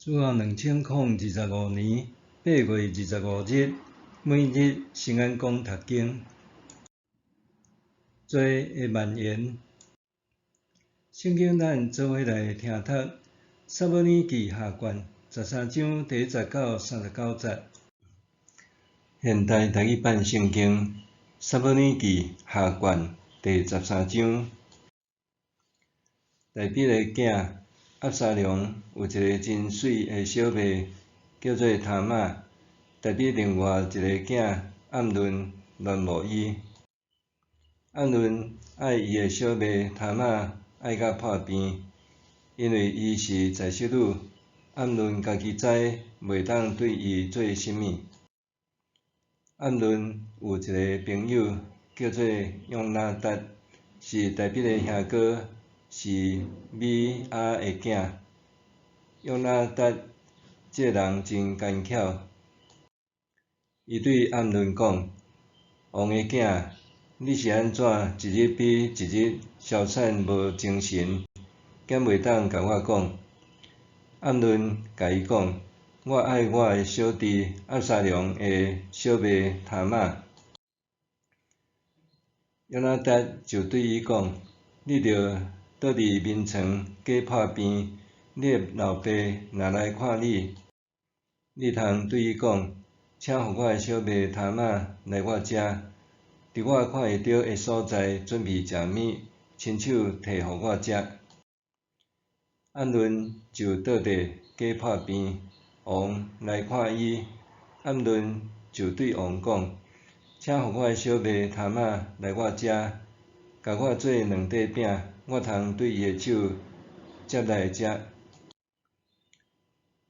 主後2025年8月25日，每日聖安講讀經，罪的蔓延。聖經咱做伙來聽讀《撒母耳記下卷》13章第1節到39節。現代台語版聖經《撒母耳記下卷》第十三章。大衛的囝押沙龍有一个真媠的小妹，叫做他瑪。大衛另外一个囝暗嫩戀慕伊。暗嫩愛伊的小妹他瑪愛甲破病，因為伊是宰室女，暗嫩家己知袂當對伊做啥物。暗嫩有一个朋友叫做約拿達，是大衛的兄哥，示米亞的囝。約拿達這个人真奸巧，伊對暗嫩講：王的囝，你是按怎一日比一日消散無精神，敢袂當共我講？暗嫩共伊講：我愛我的小弟押沙龍的小妹他瑪。約拿達就對伊講：你著倒佇眠床假破病，你的老爸若來看你，你通對伊講：請予我的小妹他瑪來我遮，佇我看會著的所在準備食物，親手提予我食。暗嫩就倒佇假破病，王來看伊，暗嫩就對王講：請予我的小妹他瑪來我遮，共我做兩塊餅，我通對伊的手接來食。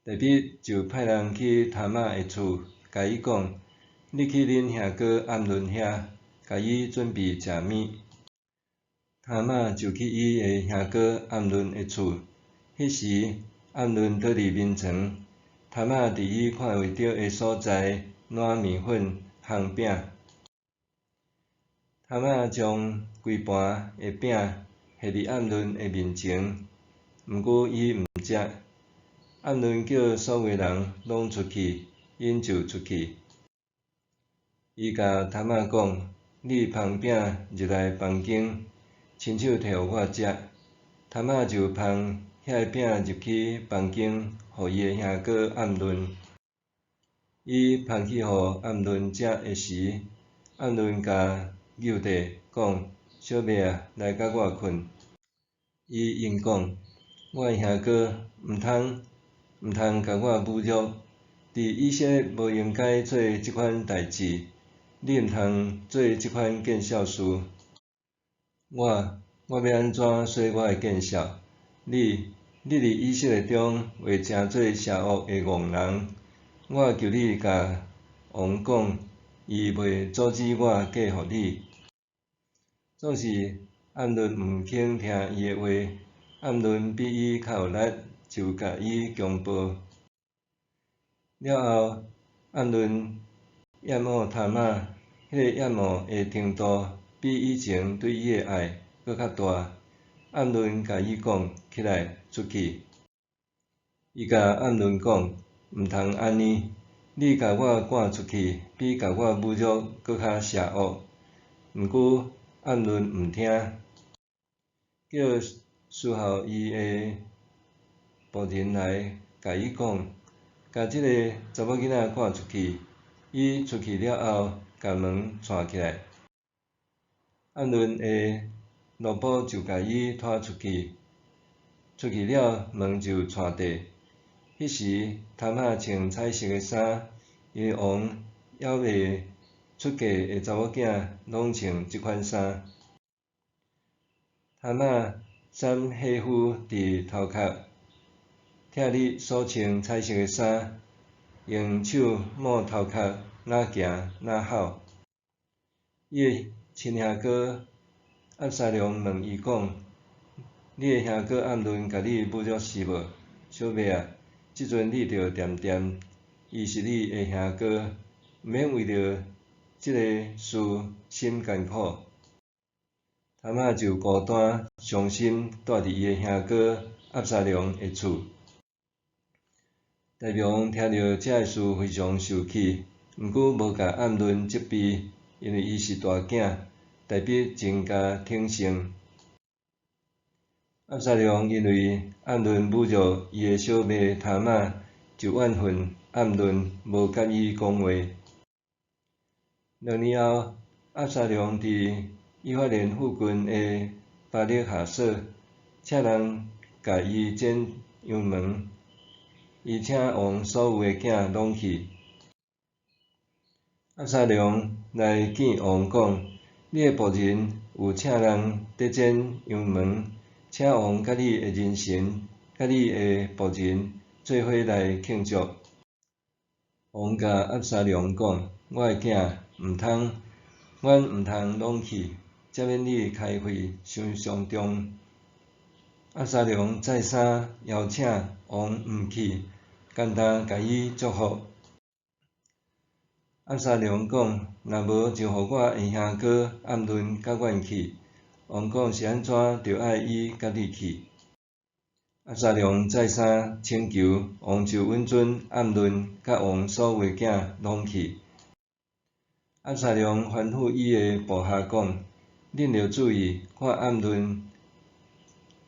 大衛就派人去他瑪的厝，共伊講：你去恁兄哥暗嫩遐，共伊準備食物。他瑪就去伊的兄哥暗嫩的厝，彼時暗嫩倒佇眠床，他瑪佇伊看會著的所在攑麵粉烘餅。他瑪將規盤的餅下佇暗嫩的面前，毋過伊毋食。暗嫩叫所有人攏出去，𪜶就出去。伊共他瑪講：你烘餅入來房間，親手提予我食。他瑪就烘遐个餅入去房間，予伊的兄哥暗嫩。伊烘去予暗嫩食的時，暗嫩共揪地講：小妹啊，來佮我睏。伊應講：我的兄哥，毋通，毋通共我侮辱。佇以色列無應該做這款代誌，你毋通做這款見笑事。我，我欲按怎洗我的見笑？你，你佇以色列中會成做邪惡的戇人。我求你共王講，伊袂阻止我嫁予你。總是暗嫩毋肯聽伊的話，暗嫩比伊較有力，就共伊強暴。了後，暗嫩厭惡他瑪，彼个厭惡的程度比以前對伊的愛閣較大。暗嫩共伊講：起來，出去。伊共暗嫩講：毋通按呢，你共我趕出去，比共我侮辱閣較邪惡。毋過暗嫩毋聽，叫侍候伊的僕人來共伊講：共這个查某囡仔趕出去。伊出去了後，共門閂起來。暗嫩的奴僕就共伊拖出去，出去了門就閂地。彼時，他瑪穿彩色的衫，因為王猶未出嫁的查某囝攏穿這款衫。他瑪捎火斧佇頭殼，拆日所穿彩色的衫，用手摸頭殼，若行若吼。伊的親兄哥押沙龍問伊講：你的兄哥暗嫩共你侮辱是無？小妹啊，這陣你著恬恬，伊是你的兄哥，毋免為著這个事心艱苦。他瑪就孤單傷心，蹛佇伊的兄哥押沙龍的厝。大衛王聽著這个事非常受氣，毋過無共暗嫩責備，因為伊是大囝，大衛真共寵幸。押沙龍因為暗嫩侮辱伊的小妹他瑪，就怨恨暗嫩，無佮伊講話。2年後，押沙龍佇以法蓮附近的巴力哈索，請人共伊剪羊毛。伊請王所有的囝攏去。押沙龍來見王講：你的僕人有請人佇剪羊毛，請王佮你的人臣、佮你的僕人做伙來慶祝。王共押沙龍講：我的囝，毋通，阮毋通攏去，才免你開費傷傷重。押沙龍再三邀請，王毋去，干焦共伊祝福。押沙龍講：若無就予我的兄哥暗嫩佮阮去。王講是按怎，就愛伊佮你去。押沙龍再三請求，王就允准暗嫩佮王所有的囝攏去。押沙龍吩咐伊的部下講：恁著注意，看暗嫩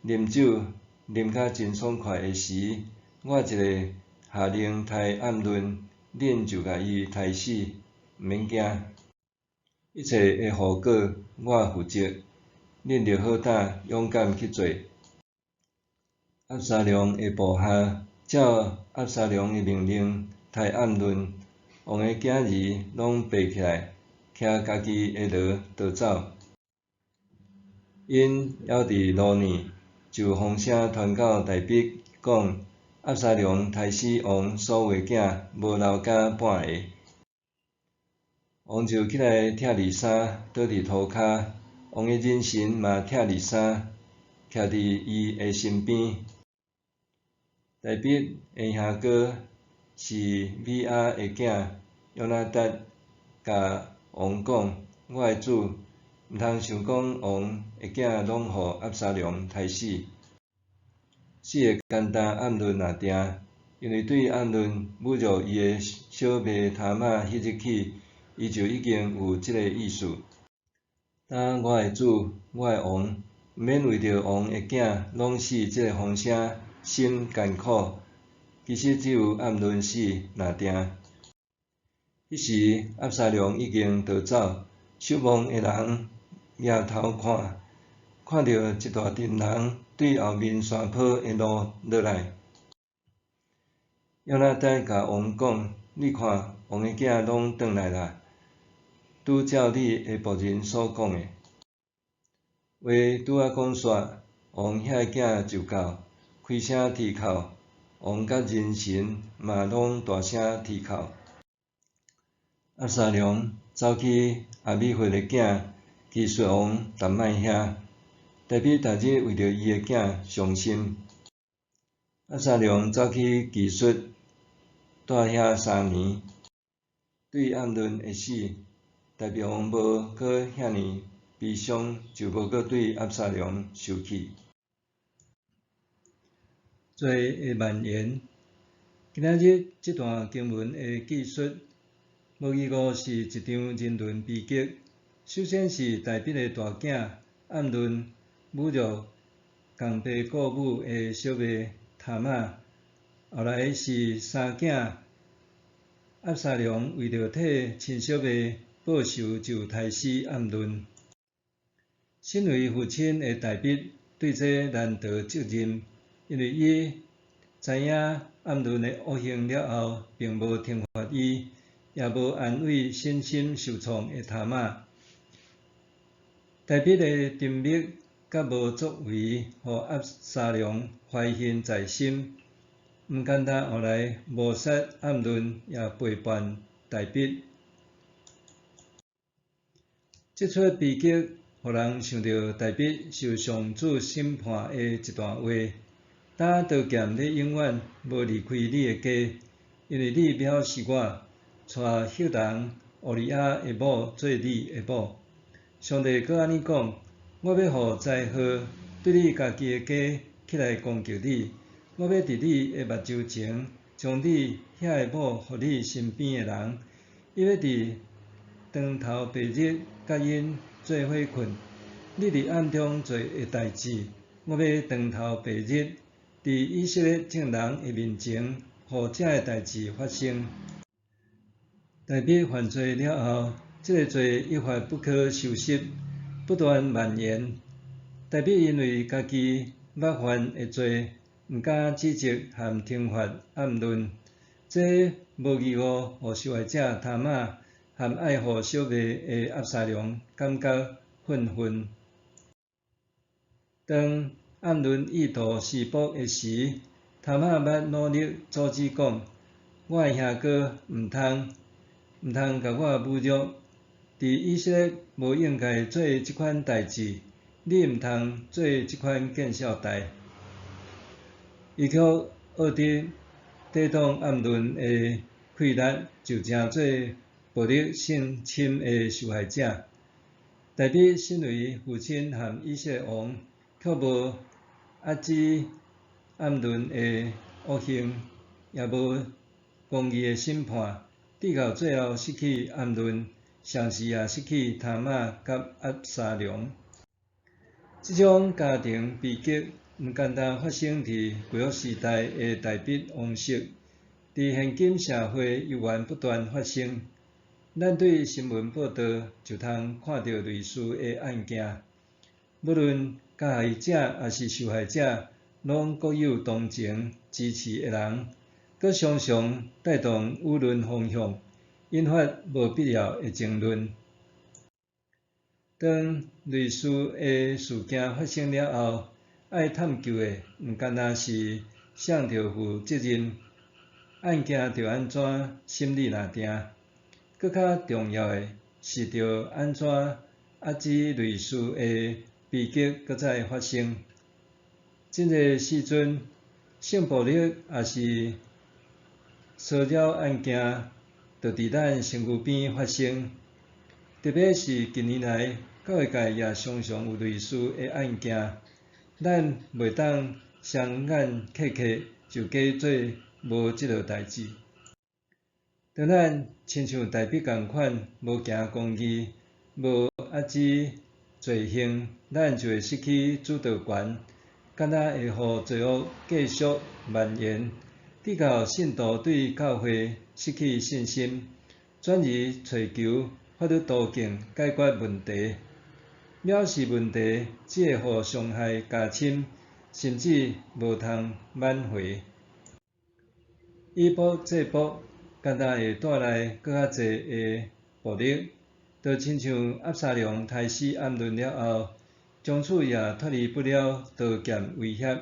啉酒啉甲真爽快的時，我一个下令刣暗嫩，恁就共伊刣死，毋免驚。一切的後果我負責，恁著好膽勇敢去做。押沙龍的部下照押沙龍的命令刣暗嫩，王的囝兒攏爬起來，騎家己的驢逃走。𪜶猶佇路呢，就風聲傳到大衛講：押沙龍刣死王所有的囝，無留敢半个。王就起來拆離衫，倒佇塗跤。王的人臣嘛拆離衫，徛佇伊的身邊。大衛的兄哥示米亞的囝約拿達，共王講：我的主，毋通想講王的囝攏予押沙龍刣死。死會干焦暗嫩爾定，因為對暗嫩侮辱伊的小妹他瑪彼日起，伊就已經有這个意思。今我的主，我的王，毋免為著王的囝攏死這个風聲，心艱苦。其實只有暗嫩死爾定。彼時押沙龍已經逃走，守望的人蜈頭看，看著一大陣人對後面山坡的路落來。約拿達共王講：你看，王的囝攏轉來啦，拄照你的僕人所講的。話拄仔講煞，王遐的囝就到，開聲啼哭，王佮人臣嘛攏大聲啼哭。押沙龍走去亞米忽的囝基述王達麥遐，大衛逐日為著伊的囝傷心。押沙龍走去基述，蹛遐3年。對暗嫩的死，大衛王無閣遐爾悲傷，就無閣對押沙龍受氣。罪的蔓延，今仔日這段經文的記述，無疑誤是一場人倫悲劇。首先是大衛的大囝暗嫩侮辱仝爸顧母的小妹他瑪，後來是三囝押沙龍為著替親小妹報仇，就刣死暗嫩。身為父親的大衛對這難逃責任，因為伊知影暗嫩的惡行了後，並無懲罰伊，也無安慰身心受創的他瑪。大衛的沉默佮無作為，予押沙龍懷恨在心，毋干焦後來謀殺暗嫩，也背叛大衛。這齣悲劇，予人想著大衛受上主審判的一段話：當刀劍欲永遠無離開你的家，因為你藐視我，娶赫人烏利亞的某做你的某。上帝閣按呢講：我欲予災禍對你家己的家起來攻擊你，我欲佇你的目睭前將你遐个某予你身邊的人，伊欲佇當頭白日佮𪜶做伙睏。你佇暗中做的代誌，我欲當頭白日，佇以色列眾人的面前，予這个代誌發生。大衛犯罪了後，這个罪一發不可收拾，不斷蔓延。大衛因為家己捌犯的罪，毋敢指責和懲罰暗嫩，這無義務予受害者他瑪和愛護小妹的押沙龍感覺憤恨。當暗嫩意圖施暴的時，他瑪捌努力阻止講：我的兄哥毋通，毋通共我侮辱。佇以色列無應該做這款代誌，你毋通做這款見笑代。伊卻惡得抵擋暗嫩的氣力，就成做暴力性侵的受害者。大衛身為父親和以色列王，卻無遏止暗嫩的惡行，也無公義的審判，直到最後失去暗嫩，同時也失去他瑪佮押沙龍。這種家庭悲劇毋單單發生佇舊約時代的大衛王室，佇現今社會猶原不斷發生。咱對新聞報道就通看著類似的案件，無論加害者抑是受害者，攏各有同情支持的人，閣常常帶動輿論風向，引發無必要的爭論。當類似的事件發生了後，愛探究的毋干焦是誰著負責任，案件著按怎審理若定，閣較重要的是著按怎遏止類似的悲劇閣再發生。真濟時陣，性暴力抑是騷擾案件，就佇咱身軀邊發生。特別是近年來，教會界也常常有類似的案件，咱袂當雙眼瞌瞌就假做無這落代誌。當咱親像大衛仝款，無行公義，無遏止罪行，咱就會失去主導權，敢若會予罪惡繼續蔓延，直到信徒對教會失去信心，轉而揣求法律途徑解決問題。藐視問題，只會予傷害加深，甚至無通挽回。以暴制暴，敢若會帶來閣較濟的暴力，就親像押沙龍刣死暗嫩了後，從此也脫離不了刀劍威脅。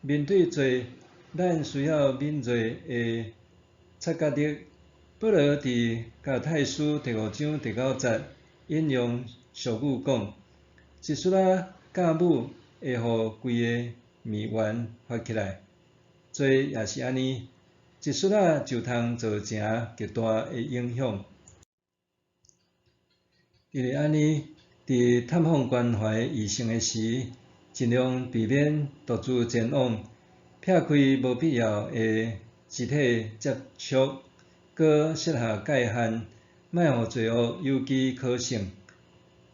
面對罪，咱需要敏銳的察覺力。保羅佇加拉太書第五章第九節引用俗語講：一撮仔酵母會予規个麵圓發起來。罪也是按呢，一撮仔就通造成極大的影響。因為按呢，佇探訪關懷異性的時，盡量避免獨自前往，撇開無必要的肢體接觸，閣設下界限，莫予罪惡有機可乘。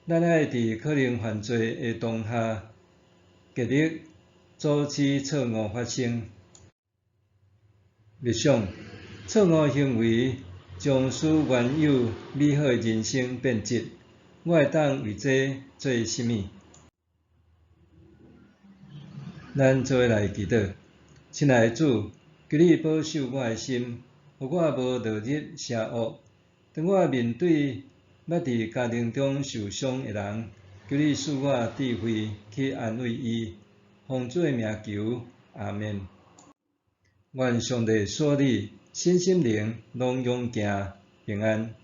咱愛佇可能犯罪的當下，極力阻止錯誤發生。默想，錯誤行為將使原有美好的人生變質。我會當為這做啥物？咱做伙來祈禱，親愛的主，求你保守我的心，予我無落入邪惡。當我面對捌佇家庭中受傷的人，求你賜我智慧去安慰伊。奉主的名求，阿們。願上帝賜你身心靈攏勇健平安。